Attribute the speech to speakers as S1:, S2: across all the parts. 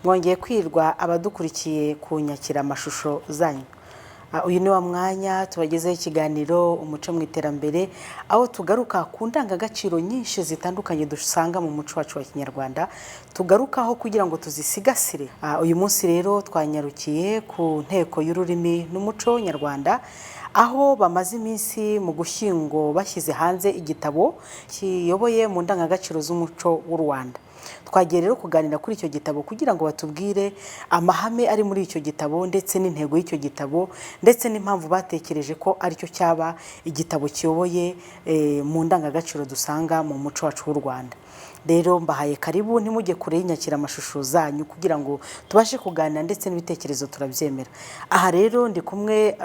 S1: Mwongeye kwirwa abadukurikiye ku nyakiramashusho zanyu. Uyu ni wa mwanya tubagezeho ikiganiro Umuco mu Iterambere, aho tugaruka ku ndangagaciro nyinshi zitandukanye dusanga mu muco wacu wa Kinyarwanda, tugarukaho kugira ngo tuzisigasire. Uyu munsi rero twanyarukiye ku Nteko y'Ururimi n'Umuco Nyarwanda, aho bamaze iminsi mu Gushyingo bashyize hanze igitabo kiyoboye mu ndangagaciro z'umuco w'u Rwanda. Twagiye rero kuganira kuri icyo gitabo kugira ngo batubwire amahame ari muri icyo gitabo, ndetse n'intego y'icyo gitabo, ndetse n'impamvu batekereje ko aricyo cyaba igitabo kiyoboye mu ndangagaciro dusanga mu muco wacu w'u Rwanda. Rero mbahaye karibu, ntimujye kure y'inyakiramashusho zanyu kugira ngo tubashe kuganira, ndetse n'ibitekerezo turabyemera. Aha rero ndi kumwe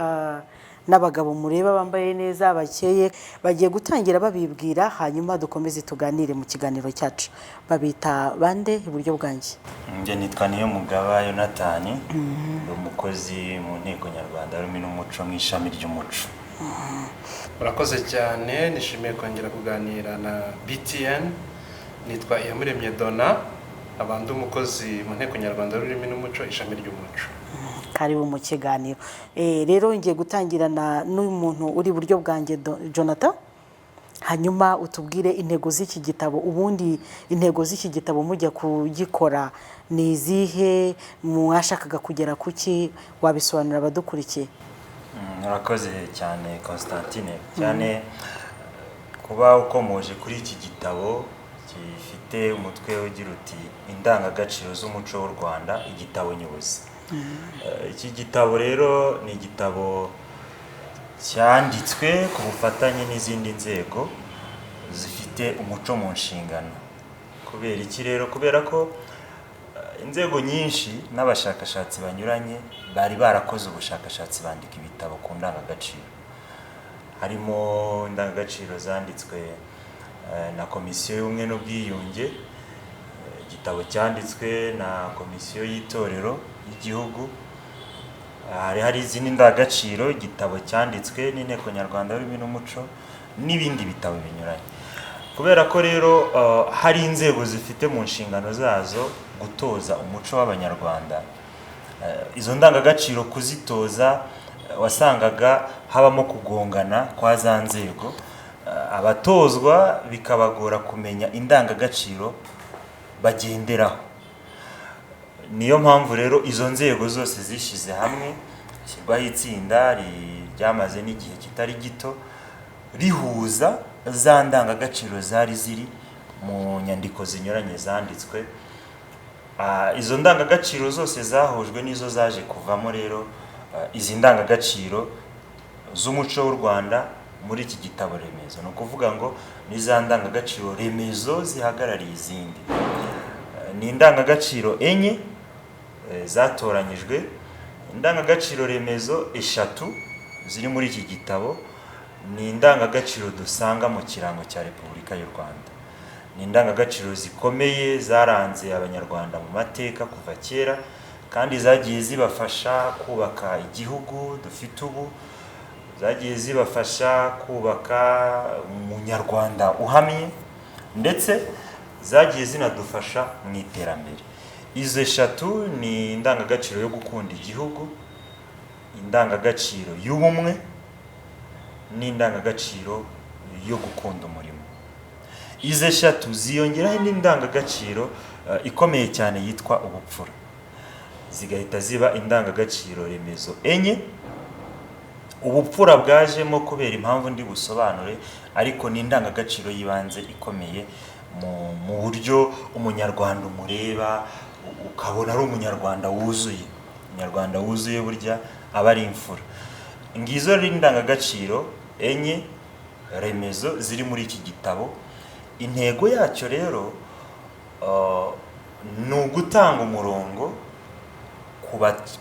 S1: n'abagabo mureba bambaye neza, bakeye. Bagiye gutangira babibwira, hanyuma dukomeze tuganire mu kiganiro cyacu. Babita bande iburyo bwanjye?
S2: Njye nitwa Niyomugaba Yonatani, ndi umukozi mu Nteko Nyarwanda y'Ururimi n'Umuco mu ishami ry'umuco.
S3: Murakoze cyane, nishimiye kongera kuganira na BTN. Nitwa Iyamuremye Dona, abandi umukozi mu Nteko Nyarwanda y'Ururimi n'Umuco, ishami ry'umuco.
S1: Karibu mu kiganiro. Rero ngiye gutangirana n'umuntu uri iburyo bwanjye, Jonathan, hanyuma utubwire intego z'iki gitabo. Ubundi intego z'iki gitabo mujya kugikora ni izihe? Mwashakaga kugera kuki? Wabisobanurira abadukurikiye?
S2: Murakoze cyane, Constantine, cyane kuba ukomoje kuri iki gitabo gifite umutwe ugira uti "Indangagaciro z'umuco w'u Rwanda, igitabo nyobozi". Iki gitabo rero ni igitabo cyanditswe ku bufatanye n'izindi nzego zifite umuco mu nshingano. Kubera iki rero? Kubera ko inzego nyinshi n'abashakashatsi banyuranye bari barakoze ubushakashatsi, bandika ibitabo ku ndangagaciro. Harimo indangagaciro zanditswe na Komisiyo y'Ubumwe n'Ubwiyunge, igitabo cyanditswe na Komisiyo y'Itorero y'Igihugu, hari izindi ndangagaciro, igitabo cyanditswe n'Inteko Nyarwanda y'Ururimi n'Umuco, n'ibindi bitabo binyuranye. Kubera ko rero hari inzego zifite mu nshingano zazo gutoza umuco w'Abanyarwanda, izo ndangagaciro kuzitoza, wasangaga habamo kugongana kwa za nzego, abatozwa bikabagora kumenya indangagaciro bagenderaho. Niyo mpamvu rero izo nzego zose zishyize hamwe, hashyirwaho itsinda ryamaze n'igihe kitari gito rihuza za ndangagaciro zari ziri mu nyandiko zinyuranye zanditswe. Izo ndangagaciro zose zahujwe n'izo zaje kuvamo rero izi ndangagaciro z'umuco w'u Rwanda muri iki gitabo remezo. Ni ukuvuga ngo ni za ndangagaciro remezo zihagarariye izindi. Ni indangagaciro enye zatoranyijwe. Indangagaciro remezo eshatu ziri muri iki gitabo ni indangagaciro dusanga mu kirango cya Repubulika y'u Rwanda. Ni indangagaciro zikomeye zaranze Abanyarwanda mu mateka kuva kera, kandi zagiye zibafasha kubaka igihugu dufite ubu, zagiye zibafasha kubaka Umunyarwanda uhamye, ndetse zagiye zinadufasha mu iterambere. Izo eshatu ni indangagaciro yo gukunda igihugu, indangagaciro y'ubumwe n'indangagaciro yo gukunda umurimo. Izi eshatu ziyongeraho indi ndangagaciro ikomeye cyane yitwa ubupfura, zigahita ziba indangagaciro remezo enye. Ubupfura bwajemo kubera impamvu ndi busobanure, ariko ni indangagaciro y'ibanze ikomeye mu buryo Umunyarwanda umureba ukabona ari Umunyarwanda wuzuye. Umunyarwanda wuzuye burya aba ari imfura. Ngizo rero indangagaciro enye remezo ziri muri iki gitabo. Intego yacyo rero ni ugutanga umurongo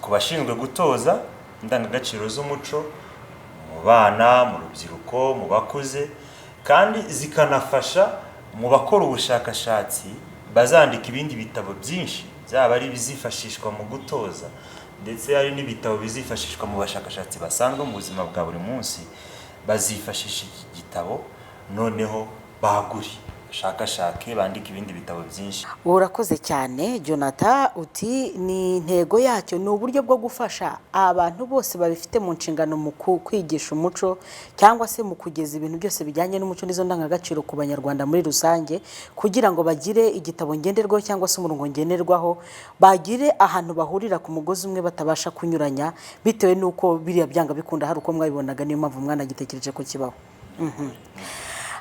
S2: ku bashinzwe gutoza indangagaciro z'umuco mu bana, mu rubyiruko, mu bakuze, kandi zikanafasha mu bakora ubushakashatsi bazandika ibindi bitabo byinshi, byaba ari ibizifashishwa mu gutoza, ndetse hari n'ibitabo bizifashishwa mu bashakashatsi basanzwe mu buzima bwa buri munsi. Bazifashisha iki gitabo noneho bagure. bashakashake, bandike ibindi bitabo byinshi.
S1: Urakoze cyane, Jonathan. Uti ni intego yacyo ni uburyo bwo gufasha abantu bose babifite mu nshingano mu kwigisha umuco cyangwa se mu kugeza ibintu byose bijyanye n'umuco n'izo ndangagaciro ku Banyarwanda muri rusange, kugira ngo bagire igitabo ngenderwaho cyangwa se umurongo ngenderwaho, bagire ahantu bahurira ku mugozi umwe batabasha kunyuranya, bitewe n'uko biriya byanga bikunda hari uko mwabibonaga, niyo mpamvu mwanagitekereje ko kibaho.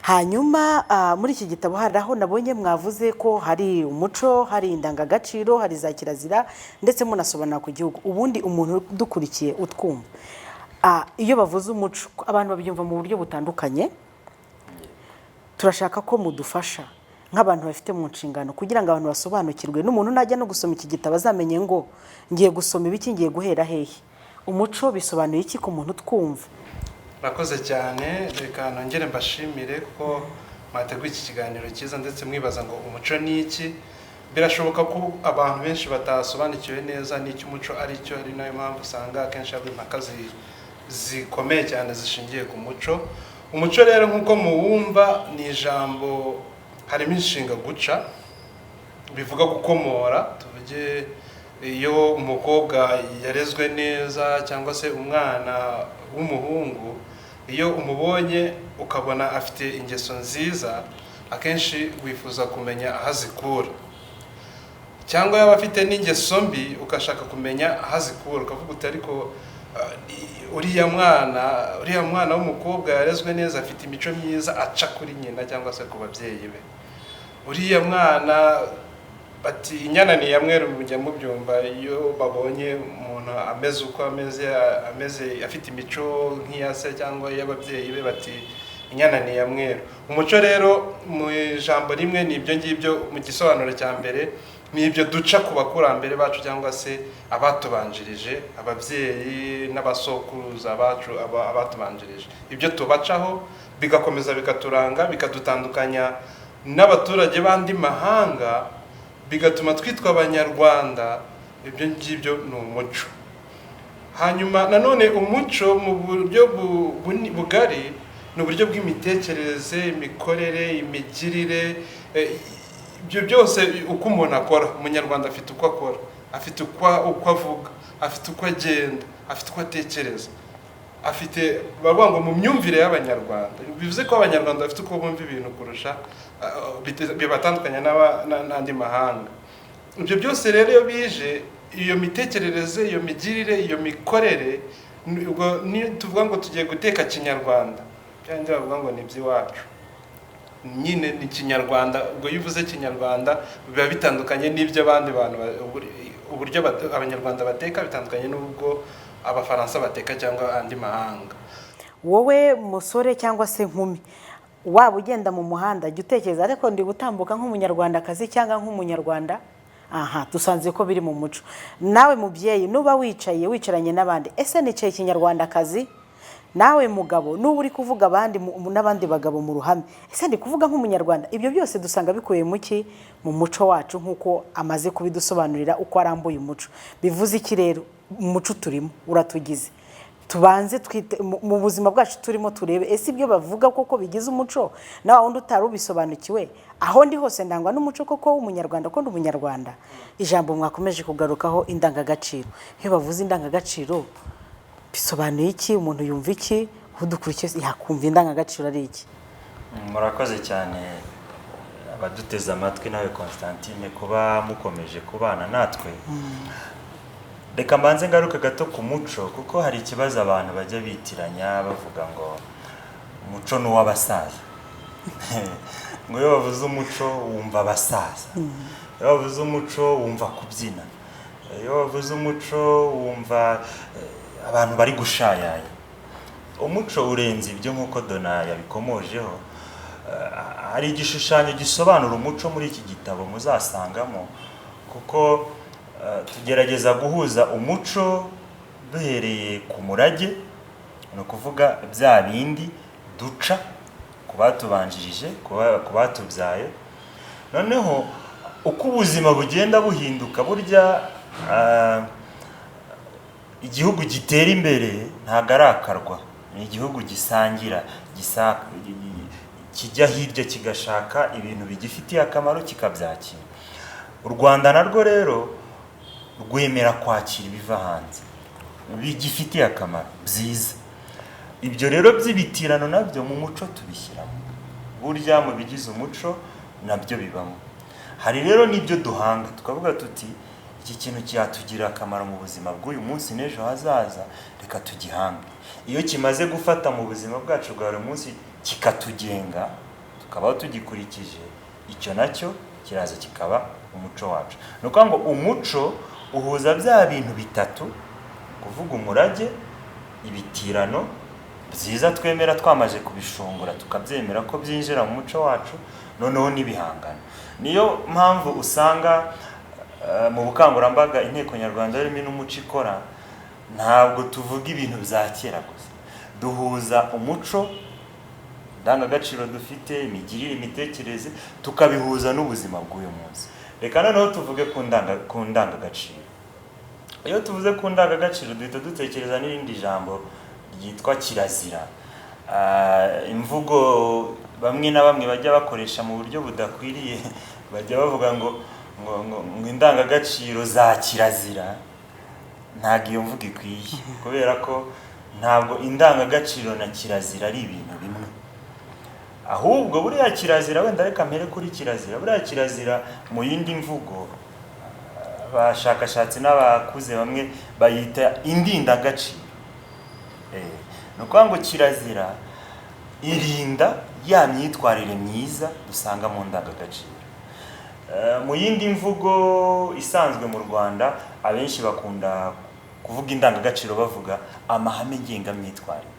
S1: Hanyuma muri iki gitabo hari aho nabonye mwavuze ko hari umuco, hari indangagaciro, hari za kirazira, ndetse munasobanura ku gihugu. Ubundi umuntu udukurikiye utwumva, iyo bavuze umuco abantu babyumva mu buryo butandukanye. Turashaka ko mudufasha nk'abantu bafite mu nshingano kugira ngo abantu basobanukirwe, n'umuntu najya no gusoma iki gitabo azamenye ngo ngiye gusoma ibiki, ngiye guhera hehe. Umuco bisobanuye iki ku muntu utwumva?
S3: Murakoze cyane. Reka nongere mbashimire ko mwateguye iki kiganiro cyiza, ndetse mwibaza ngo umuco ni iki. Birashoboka ko abantu benshi batasobanukiwe neza n'icyo umuco ari cyo, ari nayo mpamvu usanga akenshi haba impaka zikomeye cyane zishingiye ku muco. Umuco rero, nk'uko muwumva, ni ijambo harimo inshinga guca, bivuga gukomora. Tuvuge iyo umukobwa yarezwe neza cyangwa se umwana w'umuhungu, iyo umubonye ukabona afite ingeso nziza, akenshi wifuza kumenya aho azikura, cyangwa yaba afite n'ingeso mbi ugashaka kumenya aho azikura, ukavuga uti ariko uriya mwana w'umukobwa yarezwe neza, afite imico myiza aca kuri nyina cyangwa se ku babyeyi be. Uriya mwana bati inyana ni iya mweru, mujya mubyumva iyo babonye umuntu ameze uko ameze, afite imico nk'iya se cyangwa iy'ababyeyi be, bati inyana ni iya mweru. Umuco rero mu ijambo rimwe ni ibyo ngibyo. Mu gisobanuro cya mbere ni ibyo duca ku bakurambere bacu cyangwa se abatubanjirije, ababyeyi n'abasokuruza bacu, abatubanjirije, ibyo tubacaho bigakomeza bikaturanga, bikadutandukanya n'abaturage b'andi mahanga, bigatuma twitwa Abanyarwanda. Ibyo ngibyo ni umuco. Hanyuma nanone umuco mu buryo bugari ni uburyo bw'imitekerereze, imikorere, imigirire, ibyo byose uko umuntu akora. Umunyarwanda afite uko akora, afite uko avuga, afite uko agenda, afite uko atekereza, afite, bavuga ngo mu myumvire y'Abanyarwanda, bivuze ko Abanyarwanda bafite uko bumva ibintu kurusha bibatandukanya n'andi mahanga. Ibyo byose rero iyo bije, iyo mitekerereze, iyo migirire, iyo mikorere, ubwo niyo tuvuga ngo tugiye guteka kinyarwanda, byandi bavuga ngo ni iby'iwacu nyine, ni kinyarwanda. Ubwo iyo uvuze kinyarwanda biba bitandukanye n'ibyo abandi bantu uburyo Abanyarwanda bateka bitandukanye n'ubwo Abafaransa bateka cyangwa andi mahanga.
S1: Wowe musore cyangwa se nkumi, waba ugenda mu muhanda, jya utekereza, ariko ndi gutambuka nk'Umunyarwandakazi cyangwa nk'Umunyarwanda? Aha dusanze ko biri mu muco. Nawe mubyeyi, nuba wicaye wicaranye n'abandi, ese nicaye kinyarwandakazi? Nawe mugabo, nuba uri kuvuga abandi n'abandi bagabo mu ruhame, ese ndi kuvuga nk'Umunyarwanda? Ibyo byose dusanga bikubiye mu ki? Mu muco wacu, nk'uko amaze kubidusobanurira uko arambuye umuco. Bivuze iki rero? Umuco turimo uratugize. Tubanze twite mu buzima bwacu turimo, turebe ese ibyo bavuga koko bigize umuco. Na wundi utari ubisobanukiwe, aho ndi hose ndangwa n'umuco koko w'Umunyarwanda, ko ndi Umunyarwanda? Ijambo mwakomeje kugarukaho, indangagaciro. Iyo bavuze indangagaciro bisobanuye iki? Umuntu yumva iki? Udukurikiye yakumva indangagaciro ari iki?
S2: Murakoze cyane abaduteze amatwi, nawe Constantine kuba mukomeje kubana natwe. Reka mbanze ngaruke gato ku muco, kuko hari ikibazo abantu bajya bitiranya bavuga ngo umuco ni uw'abasaza, ngo iyo bavuze umuco wumva abasaza, iyo bavuze umuco wumva kubyina, iyo bavuze umuco wumva abantu bari gushayaya. Umuco urenze ibyo, nk'uko Dona yabikomojeho. Hari igishushanyo gisobanura umuco muri iki gitabo muzasangamo, kuko tugerageza guhuza umuco duhereye ku murage, ni ukuvuga bya bindi duca ku batubanjirije, ku batubyaye. Noneho uko ubuzima bugenda buhinduka, burya igihugu gitera imbere ntabwo ari akarwa, ni igihugu gisangira. kijya hirya kigashaka ibintu bigifitiye akamaro kikabyakira. U Rwanda narwo rero rwemera kwakira ibiva hanze bigifitiye akamaro byiza. Ibyo rero by'ibitirano nabyo mu muco tubishyiramo, burya mu bigize umuco nabyo bibamo. Hari rero n'ibyo duhanga tukavuga tuti iki kintu cyatugirira akamaro mu buzima bw'uyu munsi n'ejo hazaza, reka tugihange. Iyo kimaze gufata mu buzima bwacu bwa buri munsi kikatugenga, tukabaho tugikurikije, icyo nacyo kiraza kikaba umuco wacu. Ni ukuvuga ngo umuco uhuza bya bintu bitatu, kuvuga umurage, ibitirano byiza twemera twamaze kubishungura tukabyemera ko byinjira mu muco wacu, noneho n'ibihangano. Niyo mpamvu usanga mu bukangurambaga Inteko Nyarwanda y'Ururimi n'Umuco ikora, ntabwo tuvuga ibintu bya kera gusa, duhuza umuco, indangagaciro dufite, imigirire, imitekerereze, tukabihuza n'ubuzima bw'uyu munsi. Reka noneho tuvuge ku ndangagaciro. Iyo tuvuze ku ndangagaciro duhita dutekereza n'irindi jambo ryitwa kirazira. Imvugo bamwe na bamwe bajya bakoresha mu buryo budakwiriye, bajya bavuga ngo ngo ngo, ngo indangagaciro za kirazira. Ntabwo iyo mvugo ikwiye, kubera ko ntabwo indangagaciro na kirazira ari ibintu bimwe. Ahubwo buriya kirazira, wenda reka mpere kuri kirazira, buriya kirazira mu yindi mvugo abashakashatsi n'abakuze bamwe bayita indindagaciro. Ni ukuvuga ngo kirazira irinda ya myitwarire myiza dusanga mu ndangagaciro. Mu yindi mvugo isanzwe mu Rwanda, abenshi bakunda kuvuga indangagaciro bavuga amahame ngengamyitwarire.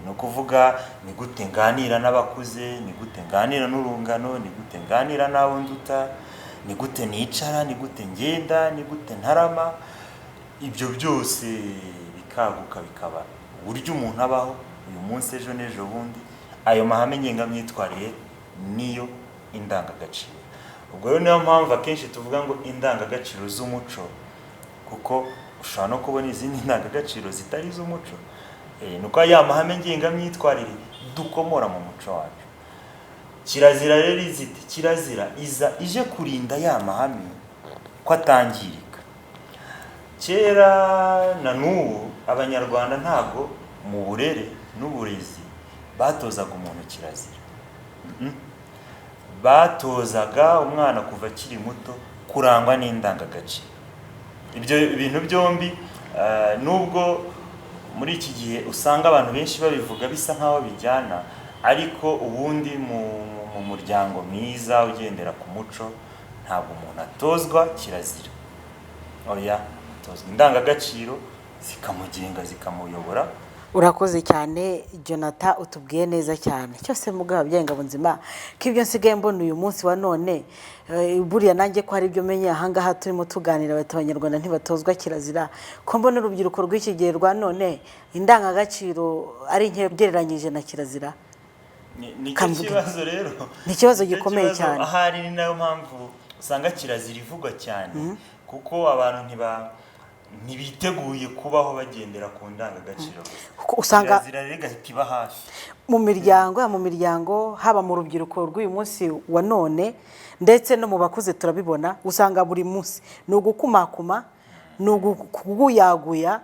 S2: Ni ukuvuga ni gute nganira n'abakuze, ni gute nganira n'urungano, ni gute nganira n'abo nduta, ni gute nicara, ni gute ngenda, ni gute ntarama. Ibyo byose bikaguka bikaba uburyo umuntu abaho uyu munsi, ejo n'ejo bundi. Ayo mahame ngengamyitwarire niyo indangagaciro. Ubwo rero niyo mpamvu akenshi tuvuga ngo indangagaciro z'umuco, kuko ushobora no kubona izindi ndangagaciro zitari iz'umuco. Ni uko ya mahame ngengamyitwarire dukomora mu muco wacu. Kirazira rero izite kirazira iza ije kurinda ya mahame ko atangirika. Kera na n'ubu Abanyarwanda ntago mu burere n'uburezi batozaga umuntu kirazira. Batozaga umwana kuva akiri muto kurangwa n'indangagaciro. Ibyo bintu byombi, nubwo muri iki gihe usanga abantu benshi babivuga bisa nk'aho bijyana, ariko ubundi mu muryango mwiza ugendera ku muco ntabwo umuntu atozwa kirazira. Oya, atozwa indangagaciro zikamugenga, zikamuyobora.
S1: Urakoze cyane Jonathan, utubwiye neza cyane. Cyose mugabo ababyeyi Ngabonzima, ko ibyo nsigaye mbona uyu munsi wa none, buriya nanjye ko hari ibyo menye ahangaha turimo tuganira, bati Abanyarwanda ntibatozwa kirazira, ko mbona urubyiruko rw'iki gihe rwa none indangagaciro ari nke ugereranyije na kirazira.
S2: Nicyo
S1: Kamvuge.
S2: kibazo rero.
S1: Ni ikibazo
S2: Nicyo
S1: gikomeye
S2: kibazo.
S1: cyane.
S2: Ahari ni nayo mpamvu usanga kirazira ivugwa cyane, kuko abantu ntibiteguye kubaho bagendera ku ndangagaciro gusa.
S1: Kuko usanga
S2: kirazira rero igahita iba hafi.
S1: Mu miryango, yaba mu miryango, haba mu rubyiruko rw'uyu munsi wa none, ndetse no mu bakuze turabibona, usanga buri munsi ni ugukumakuma, ni ukuguyaguya,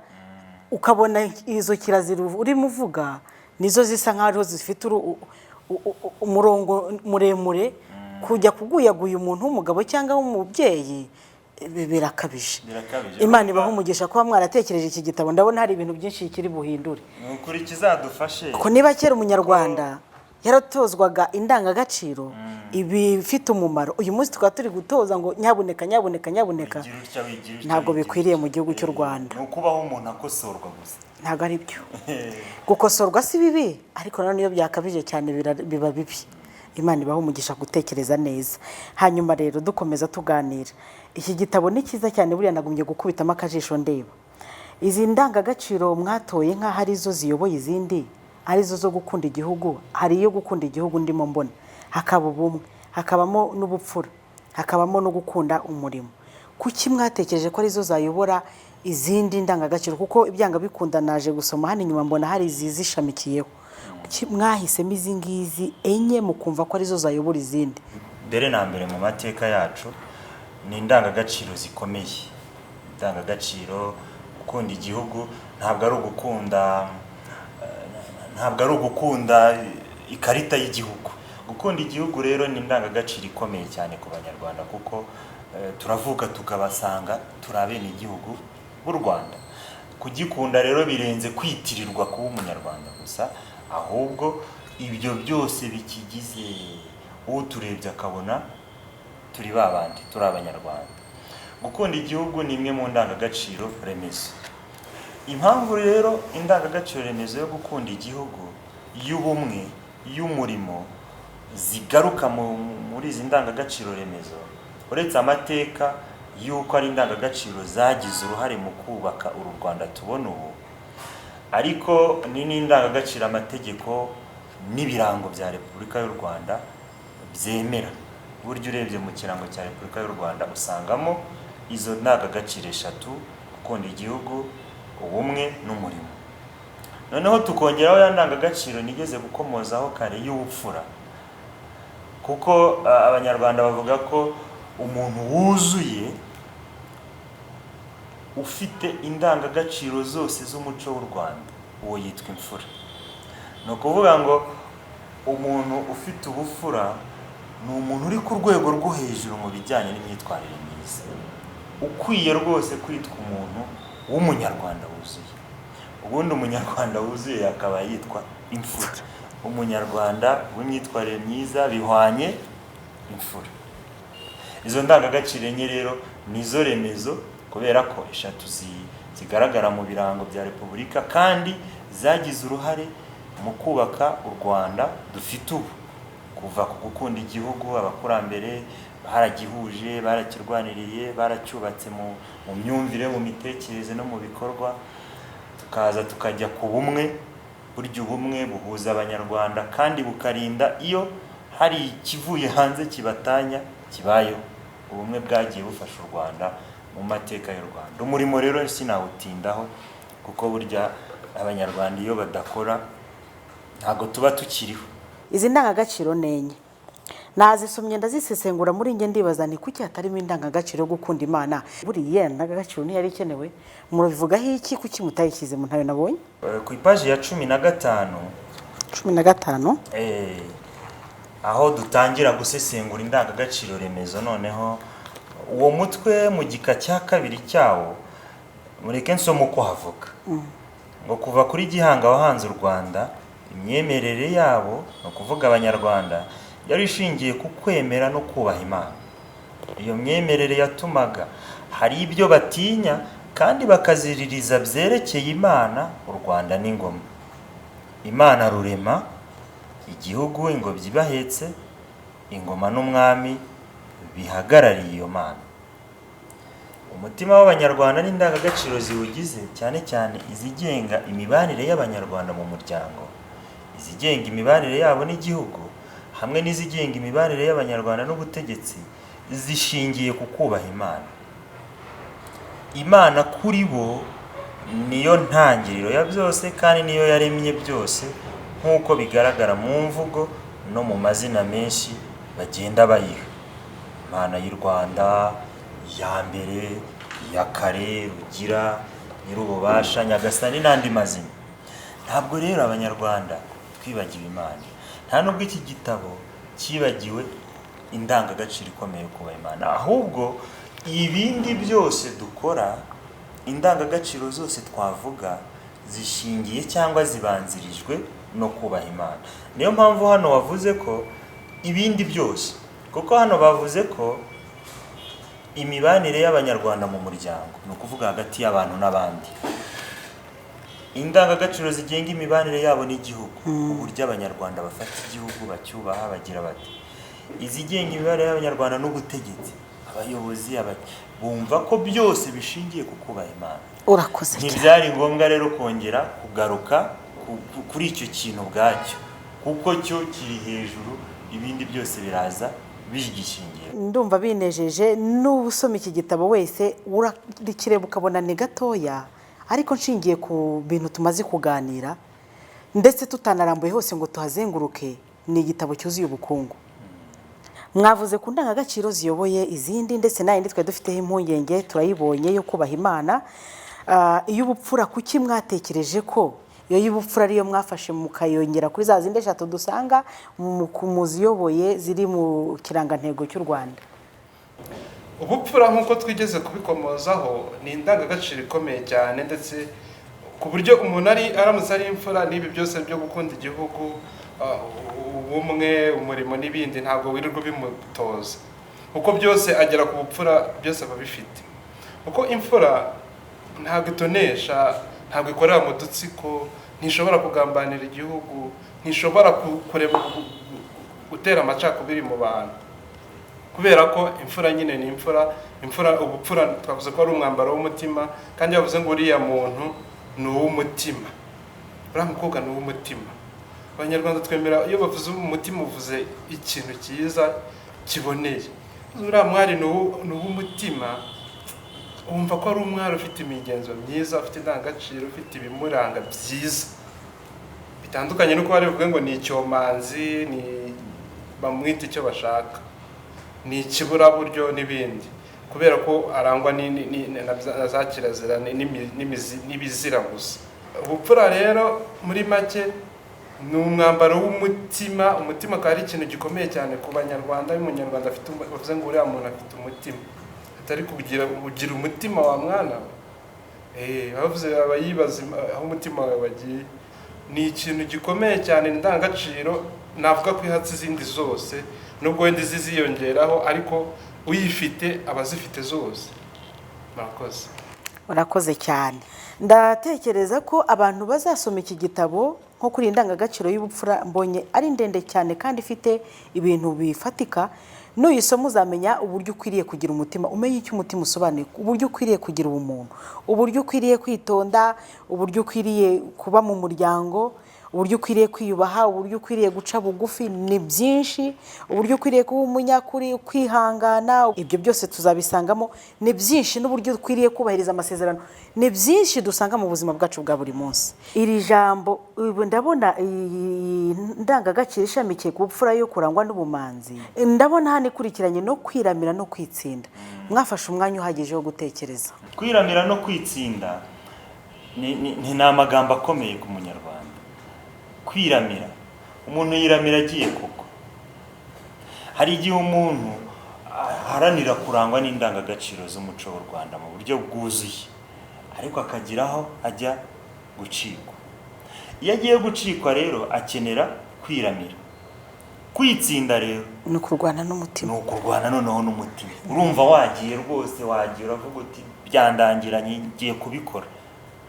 S1: ukabona izo kirazira urimo uvuga nizo zisa nk'aho ariho zifite umurongo muremure. Kujya kuguyaguya umuntu w'umugabo cyangwa w'umubyeyi birakabije.
S2: Birakabije.
S1: Imana ibahe umugisha kuba mwaratekereje iki gitabo, ndabona hari ibintu byinshi kiri buhindure.
S2: Ni ukuri kizadufashe.
S1: Ko niba kera Umunyarwanda yaratozwaga indangagaciro ibifite umumaro, uyu munsi tukaba turi gutoza ngo nyabuneka, nyabuneka, nyabuneka,
S2: Wigira utya, wigira utya,
S1: ntabwo
S2: wigira
S1: bikwiriye
S2: utya.
S1: mu gihugu cy'u Rwanda.
S2: Ni ukubaho umuntu akosorwa gusa.
S1: Ntabwo ari byo. Gukosorwa si bibi, ariko nanone iyo byakabije cyane biba bibi. Imana ibahe umugisha gutekereza neza. Hanyuma rero dukomeza tuganira, iki gitabo ni cyiza cyane, buriya nagumye gukubitamo akajisho ndeba izi ndangagaciro mwatoye nk'aho arizo ziyoboye izindi, arizo zo gukunda igihugu. Hari iyo gukunda igihugu ndimo mbona, hakaba ubumwe, hakabamo n'ubupfura, hakabamo no gukunda umurimo. Kuki mwatekereje ko arizo zayobora izindi ndangagaciro? Kuko ibyanga bikunda naje gusoma hano inyuma mbona hari izizishamikiyeho. Mwahisemo izi ngizi enye mukumva ko arizo zayobora izindi?
S2: Mbere na mbere, mu mateka yacu ni indangagaciro zikomeye. Indangagaciro gukunda igihugu ntabwo ari ugukunda ikarita y'igihugu. Gukunda igihugu rero ni indangagaciro ikomeye cyane ku Banyarwanda, kuko turavuka tukabasanga turi abenegihugu b'u Rwanda. Kugikunda rero birenze kwitirirwa kuba Umunyarwanda gusa, ahubwo ibyo byose bikigize, uturebye akabona turi ba bandi, turi Abanyarwanda. Gukunda igihugu ni imwe mu ndangagaciro remezo. Impamvu rero indangagaciro remezo yo gukunda igihugu, y'ubumwe, y'umurimo zigaruka muri izi ndangagaciro remezo, uretse amateka y'uko ari indangagaciro zagize uruhare mu kubaka uru Rwanda tubona ubu, ariko ni n'indangagaciro amategeko n'ibirango bya Repubulika y'u Rwanda byemera. Burya urebye mu kirango cya Repubulika y'u Rwanda usangamo izo ndangagaciro eshatu: gukunda igihugu, ubumwe n'umurimo. Noneho tukongeraho ya ndangagaciro nigeze gukomozaho kare y'ubupfura, kuko Abanyarwanda bavuga ko umuntu wuzuye ufite indangagaciro zose z'umuco w'u Rwanda, uwo yitwa imfura. Ni ukuvuga ngo umuntu ufite ubupfura ni umuntu uri ku rwego rwo hejuru mu bijyanye n'imyitwarire myiza, ukwiye rwose kwitwa umuntu w'Umunyarwanda wuzuye. Ubundi Umunyarwanda wuzuye akaba yitwa imfura. Umunyarwanda w'imyitwarire myiza bihwanye imfura. Izo ndangagaciro enye rero nizo remezo, kubera ko eshatu zigaragara mu birango bya Repubulika kandi zagize uruhare mu kubaka u Rwanda dufite ubu. Kuva ku gukunda igihugu, abakurambere baragihuje, barakirwaniriye, baracyubatse mu myumvire, mu mitekerereze no mu bikorwa. Tukaza tukajya ku bumwe. Burya ubumwe buhuza Abanyarwanda kandi bukarinda iyo hari ikivuye hanze kibatanya kibayeho. Ubumwe bwagiye bufasha u Rwanda mu mateka y'u Rwanda. Umurimo rero sinawutindaho, kuko burya Abanyarwanda iyo badakora ntabwo tuba tukiriho.
S1: Izi ndangagaciro ni enye. Nazisomye, ndazisesengura muri njye, ndibaza ni kuki hatarimo indangagaciro yo gukunda Imana. Buriya ndangagaciro ntiyari ikenewe? Murabivugaho iki? Kuki mutayishyize mu? Ntayo nabonye.
S2: Ku ipaji ya 15.
S1: 15.
S2: Aho dutangira gusesengura indangagaciro remezo, noneho uwo mutwe mu gika cya kabiri cyawo, mureke nsome uko havuga ngo: "Kuva kuri Gihanga wahanze u Rwanda, imyemerere yabo, ni ukuvuga Abanyarwanda, yari ishingiye ku kwemera no kubaha Imana. Iyo myemerere yatumaga hari ibyo batinya kandi bakaziririza byerekeye Imana, u Rwanda n'ingoma. Imana Rurema, igihugu, ingobyi ibahetse, ingoma n'umwami bihagarariye iyo Mana. Umutima w'Abanyarwanda n'indangagaciro ziwugize, cyane cyane izigenga imibanire y'Abanyarwanda mu muryango, izigenga imibanire yabo n'igihugu, hamwe n'izigenga imibanire y'Abanyarwanda n'ubutegetsi, zishingiye ku kubaha Imana. Imana kuri bo niyo ntangiriro ya byose kandi niyo yaremye byose, nk'uko bigaragara mu mvugo no mu mazina menshi bagenda bayiha: Imana y'u Rwanda, iya mbere, iya kare, Rugira, Nyir'ububasha, Nyagasani n'andi mazina. Ntabwo rero Abanyarwanda twibagiwe Imana. Nta nubwo iki gitabo cyibagiwe indangagaciro ikomeye yo kubaha Imana. Ahubwo ibindi byose dukora, indangagaciro zose twavuga, zishingiye cyangwa zibanzirijwe no kubaha Imana. Niyo mpamvu hano wavuze ko ibindi byose, kuko hano bavuze ko imibanire y'Abanyarwanda mu muryango, ni ukuvuga hagati y'abantu n'abandi, indangagaciro zigenga imibanire yabo n'igihugu, uburyo Abanyarwanda bafata igihugu, bacyubaha, bagira bati izigenga imibanire y'Abanyarwanda n'ubutegetsi, abayobozi, bumva ko byose bishingiye ku kubaha Imana."
S1: Urakoze cyane.
S2: Ntibyari ngombwa rero kongera kugaruka kuri icyo kintu ubwacyo, kuko cyo kiri hejuru, ibindi byose biraza bigishingiye.
S1: Ndumva binejeje. N'uba usoma iki gitabo wese urakireba ukabona ni gatoya, ariko nshingiye ku bintu tumaze kuganira Ndetse tutanarambuye hose ngo tuhazenguruke, ni igitabo cyuzuye ubukungu. Mwavuze ku ndangagaciro ziyoboye izindi, ndetse n'ayindi twari dufiteho impungenge turayibonye yo kubaha Imana. Iy'ubupfura, kuki mwatekereje ko iyo y'ubupfura ariyo mwafashe mukayongera kuri za zindi eshatu dusanga mu ziyoboye ziri mu kirangantego cy'u Rwanda?
S3: Ubupfura, nk'uko twigeze kubikomozaho, ni indangagaciro ikomeye cyane, ndetse ku buryo umuntu ari aramutse ari imfura, n'ibi byose byo gukunda igihugu, ubumwe, umurimo n'ibindi, ntabwo wirirwa ubimutoza, kuko byose agera ku bupfura, byose aba abifite. Kuko imfura ntabwo itonesha, ntabwo ikorera mu dutsiko, ntishobora kugambanira igihugu, ntishobora gutera amacakubiri mu bantu, kubera ko imfura nyine ni imfura. Imfura, ubupfura twavuze ko ari umwambaro w'umutima, kandi bavuze ngo uriya muntu ni uw'umutima, uriya mukobwa ni uw'umutima. Abanyarwanda twemera iyo bavuze umutima, uvuze ikintu cyiza kiboneye. Uriya mwari ni uw'umutima, wumva ko ari umwari ufite imigenzo myiza, ufite indangagaciro, ufite ibimuranga byiza, bitandukanye nuko bari buvuge ngo ni icyomanzi, ni bamwita icyo bashaka, ni ikiburaburyo n'ibindi, kubera ko arangwa na za kirazira n'ibizira gusa. Ubupfura rero muri make ni umwambaro w'umutima. Umutima akaba ari ikintu gikomeye cyane ku Banyarwanda. Iyo Umunyarwanda afite bavuze ngo uriya muntu afite umutima, atari kugira ugira umutima wa mwana we, bavuze aba yibaza aho umutima wawe wagiye. Ni ikintu gikomeye cyane, indangagaciro navuga ko ihatse izindi zose, nubwo wenda izi ziyongeraho, ariko uyifite aba azifite zose. Murakoze.
S1: Urakoze cyane. Ndatekereza ko abantu bazasoma iki gitabo, nko kuri iyi ndangagaciro y'ubupfura, mbonye ari ndende cyane kandi ifite ibintu bifatika. Nuyisoma uzamenya uburyo ukwiriye kugira umutima, umenye icyo umutima usobanuye, uburyo ukwiriye kugira ubumuntu, uburyo ukwiriye kwitonda, uburyo ukwiriye kuba mu muryango, uburyo ukwiriye kwiyubaha, uburyo ukwiriye guca bugufi, ni byinshi, uburyo ukwiriye kuba umunyakuri, kwihangana, ibyo byose tuzabisangamo, ni byinshi, n'uburyo ukwiriye kubahiriza amasezerano, ni byinshi dusanga mu buzima bwacu bwa buri munsi. Iri jambo ubu ndabona iyi ndangagaciro ishamikiye ku bupfura yo kurangwa n'ubumanzi, ndabona hano ikurikiranye no kwiramira no kwitsinda. Mwafashe umwanya uhagije wo gutekereza?
S2: Kwiramira no kwitsinda ni amagambo akomeye ku Munyarwanda. Kwiramira, umuntu yiramira agiye kugwa. Hari igihe umuntu aharanira kurangwa n'indangagaciro z'umuco w'u Rwanda mu buryo bwuzuye, ariko akagira aho ajya gucikwa. Iyo agiye gucikwa rero akenera kwiramira. Kwitsinda rero
S1: ni ukurwana n'umutima.
S2: Ni ukurwana noneho n'umutima. Urumva wagiye rwose, wagiye uravuga uti byandangiranye, ngiye kubikora,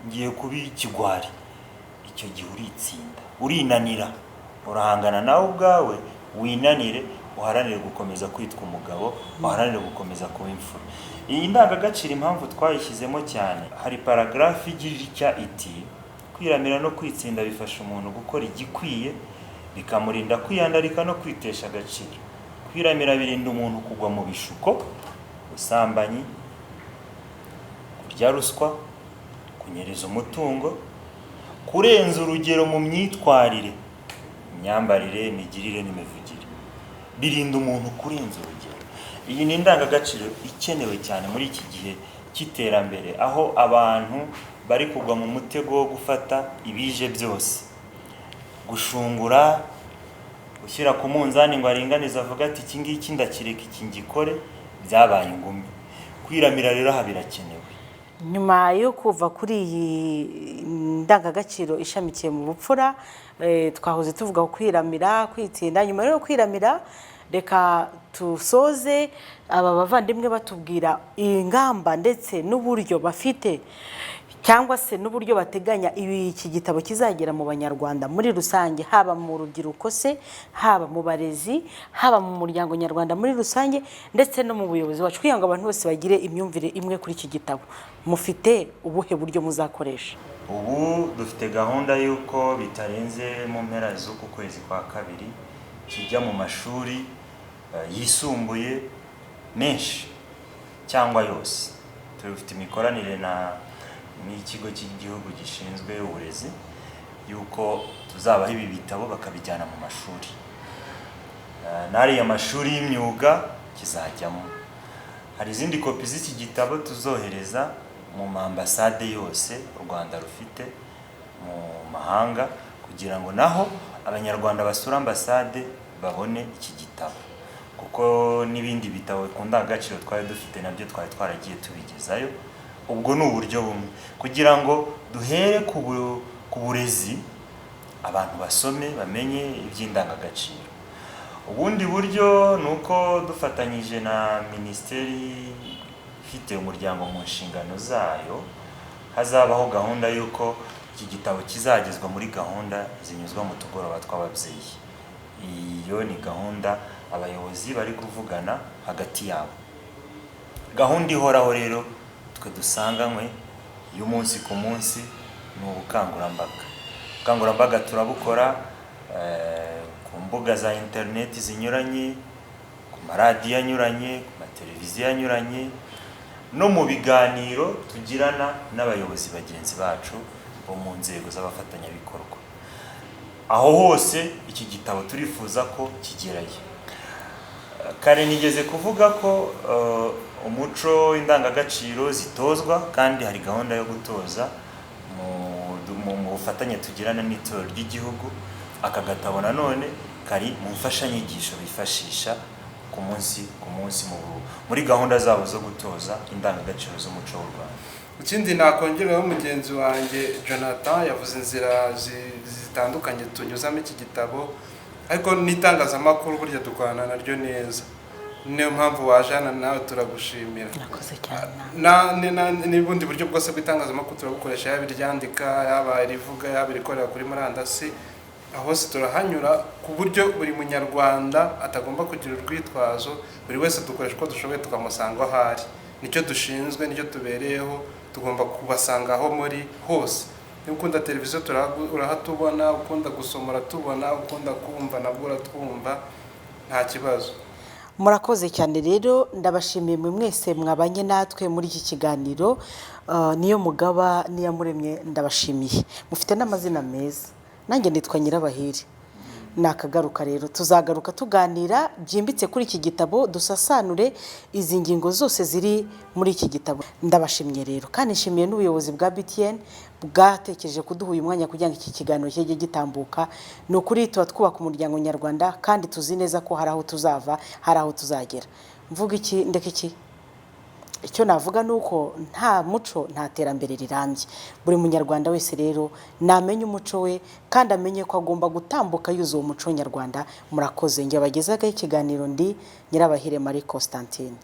S2: ngiye kuba ikigwari. Icyo gihe uritsinda, urinanira, urahangana nawe ubwawe, winanire, uharanire gukomeza kwitwa umugabo, uharanire gukomeza kuba imfura. Iyi ndangagaciro impamvu twayishyizemo cyane, hari paragarafu igira icya iti: kwiramira no kwitsinda bifasha umuntu gukora igikwiye, bikamurinda kwiyandarika no kwitesha agaciro. Kwiramira birinda umuntu kugwa mu bishuko, ubusambanyi, kurya ruswa, kunyereza umutungo, kurenza urugero mu myitwarire, imyambarire, imigirire n'imivugire. Birinda umuntu kurenza urugero. Iyi ni indangagaciro ikenewe cyane muri iki gihe cy'iterambere, aho abantu bari kugwa mu mutego wo gufata ibije byose, gushungura, gushyira ku munzani ngo aringanize avuga ati iki ngiki ndakireka, iki ngikore, byabaye ingumi. Kwiramira rero aha birakenewe.
S1: Nyuma yo kuva kuri iyi ndangagaciro ishamikiye mu bupfura, twahoze tuvuga kwiramira, kwitsinda. Nyuma yo kwiramira, reka tusoze aba bavandimwe batubwira ingamba ndetse n'uburyo bafite, cyangwa se n'uburyo bateganya iki gitabo kizagera mu Banyarwanda muri rusange, haba mu rubyiruko se, haba mu barezi, haba mu muryango nyarwanda muri rusange, ndetse no mu buyobozi bacu, kugira ngo abantu bose bagire imyumvire imwe kuri iki gitabo. Mufite ubuhe buryo muzakoresha?
S2: Ubu dufite gahunda y'uko bitarenze mu mpera z'uku kwezi kwa kabiri kijya mu mashuri yisumbuye menshi cyangwa yose. Dufite imikoranire na n'ikigo cy'igihugu gishinzwe uburezi, y'uko tuzabaha ibi bitabo bakabijyana mu mashuri. N'ariya mashuri y'imyuga kizajyamo. Hari izindi kopi z'iki gitabo tuzohereza mu mambasade yose u Rwanda rufite mu mahanga, kugira ngo naho Abanyarwanda basura ambasade babone iki gitabo, kuko n'ibindi bitabo ku ndangagaciro twari dufite nabyo twari twaragiye tubigezayo. Ubwo ni uburyo bumwe kugira ngo duhere ku burezi, abantu basome bamenye iby'indangagaciro. Ubundi buryo ni uko dufatanyije na minisiteri ifite umuryango mu nshingano zayo, hazabaho gahunda y'uko iki gitabo kizagezwa muri gahunda zinyuzwa mu tugoroba tw'ababyeyi. Iyo ni gahunda abayobozi bari kuvugana hagati yabo. Gahunda ihoraho rero twe dusanganywe y'umunsi ku munsi ni ubukangurambaga. Ubukangurambaga turabukora ku mbuga za interineti zinyuranye, ku maradiyo anyuranye, ku mateleviziyo anyuranye, no mu biganiro tugirana n'abayobozi bagenzi bacu bo mu nzego z'abafatanyabikorwa. Aho hose iki gitabo turifuza ko kigerayo. Kare nigeze kuvuga ko umuco, indangagaciro zitozwa, kandi hari gahunda yo gutoza mu bufatanye tugirana n'itorero ry'igihugu. Aka gatabo nanone kari mu mfashanyigisho bifashisha ku munsi ku munsi muri gahunda zabo zo gutoza indangagaciro z'umuco w'u Rwanda.
S3: Ikindi nakongeraho, mugenzi wanjye Jonathan yavuze inzira zitandukanye tunyuzamo iki gitabo, ariko n'itangazamakuru burya dukorana naryo neza, niyo mpamvu waje hano nawe turagushimira.
S1: Murakoze cyane.
S3: N'ubundi buryo bwose bw'itangazamakuru turabukoresha, yaba iryandika, yaba irivuga, yaba irikorera kuri murandasi, aho hose turahanyura ku buryo buri Munyarwanda atagomba kugira urwitwazo. Buri wese dukoresha uko dushoboye tukamusanga aho ari. Nicyo dushinzwe, nicyo tubereyeho, tugomba kubasanga aho muri hose. Niba ukunda televiziyo urahatubona, ukunda gusoma uratubona, ukunda kumva nabwo uratwumva, nta kibazo.
S1: Murakoze cyane rero, ndabashimiye mwe mwese mwabanye natwe muri iki kiganiro. Niyo mugaba Niyamuremye, ndabashimiye, mufite n'amazina meza. Nanjye nitwa Nyirabahire. Nakagaruka rero, tuzagaruka tuganira byimbitse kuri iki gitabo, dusasanure izi ngingo zose ziri muri iki gitabo. Ndabashimye rero, kandi nshimiye n'ubuyobozi bwa BTN bwatekereje kuduha uyu mwanya kugira ngo iki kiganiro kijye gitambuka. Ni ukuri tuba twubaka umuryango nyarwanda, kandi tuzi neza ko hari aho tuzava, hari aho tuzagera. Mvuga iki, ndeka iki? Icyo navuga ni uko nta muco nta terambere rirambye. Buri Munyarwanda wese rero namenye umuco we, kandi amenye ko agomba gutambuka yuzuye umuco nyarwanda. Murakoze. Njye bagezaga ikiganiro ndi Nyirabahire Marie Constantine.